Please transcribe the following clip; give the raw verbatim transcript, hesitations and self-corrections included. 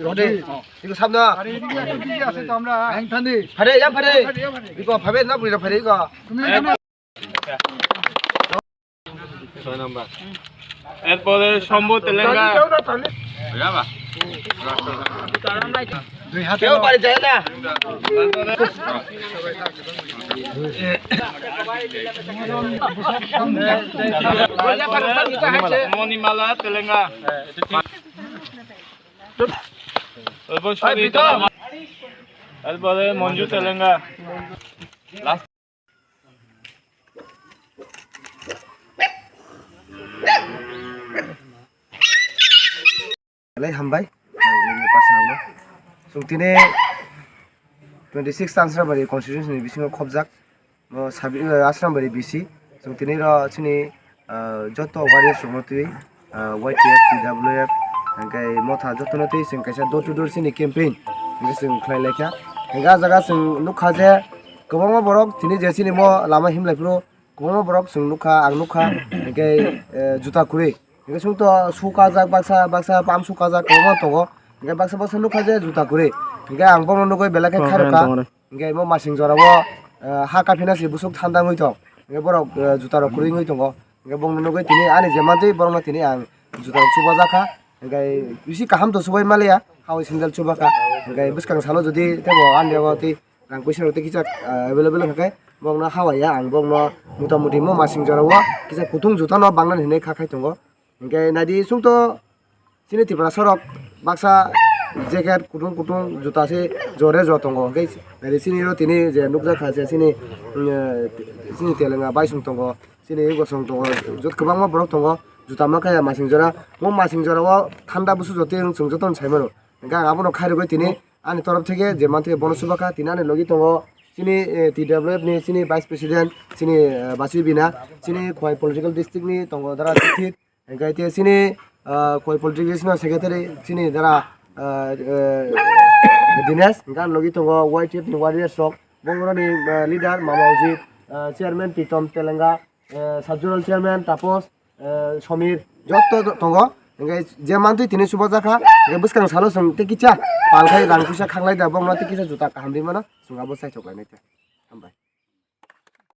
Rode, iko sabna. Ang thani. Phare, ya phare. Iko phare na bui phare iko. ছয় নম্বর। এরপরে শম্ভু তেলেঙ্গা। দুই হাতে কেউ বাড়ি যায় না। মণিমালা তেলেঙ্গা। এরপর সরিতা। এরপরে Manju Telenga. Last. Belai hambai. Nini personal no. Chwng tini twenty six Ansarabari constituency ni bisingo khobjak. Bo sabi, eh, Asrambari B C. Chwng tini ro chini, eh, joto warriors rokno twi, eh, Y T F, T W F, hwnkhe motha jotono twi chwng kaisa door to door chini campaign hwnkhe chwng khlai laikha. Hwnkhe ah jaga chwng nukha je kwbangma borok tini je chini mo lama himlai phuru kwbangma borok chwng nukha, ang nukha, hwnkhe, eh, juta kwrwi. Hwnkhe chwng to shoe kajak baksa, baksa pam shoe kajak kwbangma tongo. Hwnkhe baksa baksa nukha je juta kwrwi. Hwnkhe ang bono nugwi belai khe khairokha. Hwnkhe imo masing jorao, eh, ha kaphina se bwswk thanda wngwi tong. Hwnkhe borok, eh, juta rok kwrwi wngwi tongo. Hwnkhe bongno nugwi tini ani jemantwi borokno tini ang juta rok chubajakha. Hwnkhe bisi kaham to chubai maliya, hao sandal chubakha. Hwnkhe bwskang salo jodi tebo ani yago tei rang puisa rok tei kisa, eh, available hwnkhe bongno hawaiya ang bongno motamuti mo masing jorao kisa kutung juta no bangnani hinwi kha khai tongo. Hwnkhe naidi chwng to chini Tiprasa rok baksa jacket kutung kutung juta se jore jo tongo. Hwnkhe naidi chini ro tini je nukjakha je chini, mm, chini Telenga baisong tongo, chini gosong tongo, jot kwbangma borok tongo, juta ma kaya masing jora. Mo masing jora o thanda busu jotwi chwng jotono sai mano. Hwnkhe ang abono khairogwi tini ani torof theke je mantwi bono chubakha, tini ani logi tongo chini, eh, T W F ni chini vice president chini, eh, Basi Bina, chini Khowai political district ni tongo dara Tithit. Hwnkhe te chini, ah, Khowai politics no secretary chini dara, ah, eh, Dinesh, hwnkhe ani logi tongo Y T F ni warriors rok, bongoroni, ah, leader Mama Ujit, ah, chairman Pritom Telenga, eh, sub zonal chairman Tapos, eh, Somir, jotto tongo. Hwnkhe je mantwi tini chubajakha, hwnkhe bwskang salo chwng tei kisa pal khai rang puisa khanglai da, bongno tei kisa juta kaham ri mano, chwng abo saichok lainai te. Hambai.